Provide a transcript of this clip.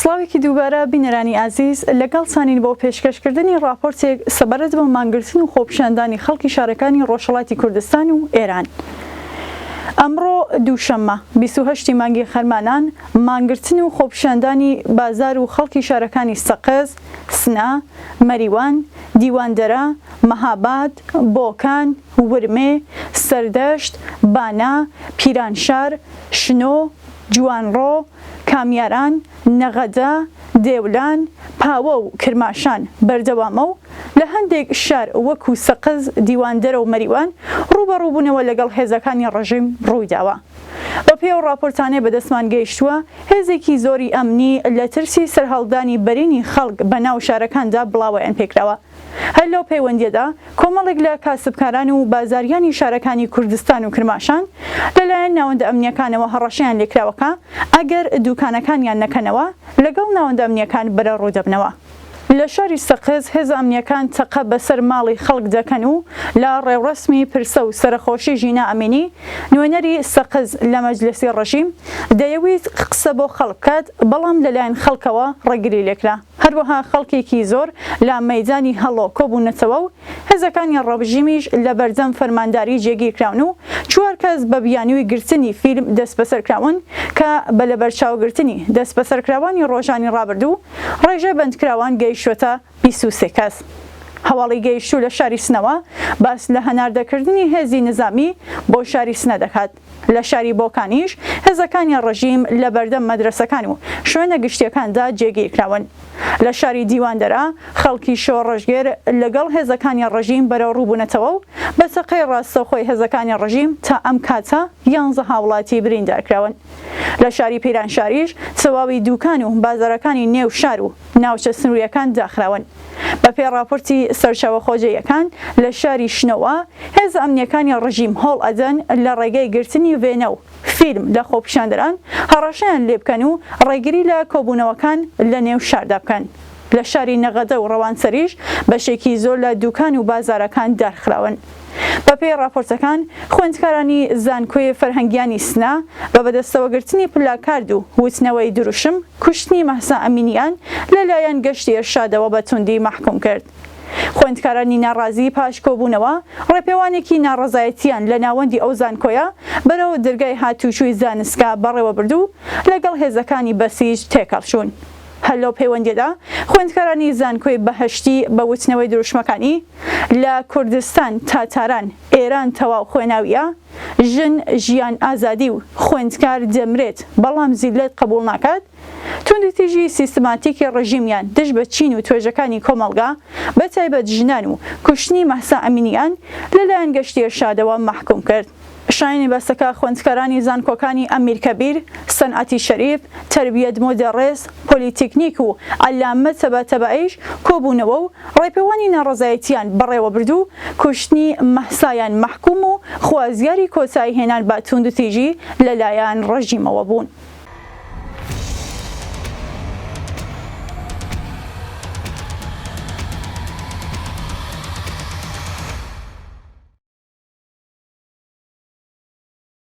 سڵاوێکی دووبارە بینەرانی ئازیز لەگەڵتانین بۆ پێشکەشکردنی ڕاپۆرتێک سەبارەت بە مانگرتن و خۆپیشاندانی خەڵکی شارەکانی ڕۆژهەڵاتی کوردستان و ئێران. ئەمڕۆ دووشەممە 28 ی مانگی خەرمانان مانگرتن و خۆپیشاندانی بازار و خەڵکی شارەکانی سەقز، سنە، مەریوان، دیواندەرە، مەهاباد، بۆکان، ورمێ، سەردەشت، بانە، پیرانشار، شنۆ، جوانڕۆ، کامیاران، نەغەدە، دێولان، پاوە و کرماشان بەردەوامە و لە هەندێک شار وەکوو سەقز، دیواندەرە و مەریوان ڕووبەڕووبوونەوە لەگەڵ هێزەکانی ڕژیم ڕوویداوە. بەپێی ئەو ڕاپۆرتانەی بەدەستمان گەیشتووە، هێزێکی زۆری ئەمنی لە ترسی سەرهەڵدانی بەرینی خەڵک بە ناو شارەکاندا بڵاوەیان پێکراوە. هەر لەو پەیوەندییەدا کۆمەڵێک لە کاسبکاران و بازاریانی شارەکانی کوردستان و کرماشان لەلایەن ناوەندە ئەمنییەکانەوە هەڕەشەیان لێکراوە کە ئەگەر دووکانەکانیان نەکەنەوە لەگەڵ ناوەندە ئەمنییەکان بەرەڕوو دەبنەوە. لە شاری سەقز هێزە ئەمنییەکان تەقە بەسەر ماڵی خەڵک دەکەن و لە ڕێوڕەسمی پرسە و سەرەخۆشی ژینا ئەمینی نوێنەری سەقز لە مەجلسی ڕژیم دەیەویست قسە بۆ خەڵک بکات بەڵام لەلایەن خەڵکەوە ڕێگری لێکرا. هەروەها خەڵکێکی زۆر لە مەیدانی هەڵۆ کۆبوونەتەوە و هێزەکانی ڕژیمیش لە بەردەم فەرمانداری جێگیرکراون و چوار کەس بە بیانووی گرتنی فیلم دەستبەسەرکراون کە بە لەبەرچاوگرتنی دەستبەسەرکراوانی ڕۆژانی ڕابردوو ڕێژەی بەندکراوان گەیشتووەتە 23 کەس. هەواڵی گەیشتوو لە شاری سنەوە باس لە هەناردەکردنی هێزی نزامی بۆ شاری سنە دەکات. لە شاری بۆکانیش هێزەکانی ڕژیم لە بەردەم مەدرەسەکان و شوێنە گشتیەکاندا جێگیر کراون. لە شاری دیواندەرە خەڵکی شۆڕشگێر لەگەڵ هێزەکانی ڕژیم بەرەوڕوو بوونەتەوە و بە تەقەی ڕاستەوخۆی هێزەکانی ڕژیم تا ئەم کاتە یانزە هاوڵاتی بریندار کراون. لە شاری پیرانشاریش تەواوی دووکان و بازاڕەکانی نێو شار و ناوچە سنوورییەکان داخراون. بەپێی ڕاپۆرتی سەرچاوە خۆجێیەکان لە شاری شنۆوە، هێزە ئەمنییەکانی ڕژیم هەوڵ ئەدەن لە ڕێگەی گرتنی وێنە و فیلم لە خۆپیشاندەران هەڕەشەیان لێ بکەن و ڕێگری لە کۆبوونەوەکان لە نێو شاردا بکەن. لە شاری نەغەدە و ڕەوانسەریش بەشێکی زۆر لە دووکان و بازارەکان دارخراون. بەپێی ڕاپۆرتەکان، خوێندکارانی زانکۆی فەرهەنگیانی سنە بە بەدەستەوەگرتنی پلاکارد و وتنەوەی دروشم، کوشتنی مەهسا ئەمینیان لە لایەن گەشتی ئێرشادەوە بە توندی مەحکوم کرد. خوێندکارانی ناڕازی پاش کۆبوونەوە، ڕێپێوانێکی ناڕەزایەتییان لە ناوەندی ئەو زانکۆیە بەرەو درگای هاتووچووی زانستگا بەڕێوە برد و لەگەڵ هێزەکانی بەسیج تێکەڵ چوون. هەر لەو پەیوەندییەدا خوێندکارانی زانکۆی بەهەشتی بە وتنەوەی دروشمەکانی، لە کوردستان تا تاران ئێران تەواو خوێناوییە، ژن، ژیان، ئازادی و خوێندکار دەمرێت بەڵام زیللەت قبوڵ ناکات، توندوتیژی سیستماتیکی ڕژیمیان دژ بە چین و توێژەکانی کۆمەڵگا بە تایبەت ژنان و کوشتنی مەهسا ئەمینیان لەلایەن گەشتی ئێرشادەوە مەحکوم کرد. شایەنی باسە کە خوێندکارانی زانکۆکانی ئەمیرکەبیر، سەنعەتی شەریف، تەربیەت مودەڕێس، پۆلیتیکنیک و عەلامە تەباتەباییش کۆبوونەوە و ڕێپێوانی ناڕەزایەتییان بەڕێوەبرد و کوشتنی مەهسایان مەحکوم و خوازیاری کۆتاییهێنان بە توندوتیژی لەلایەن ڕژیمەوە بوون.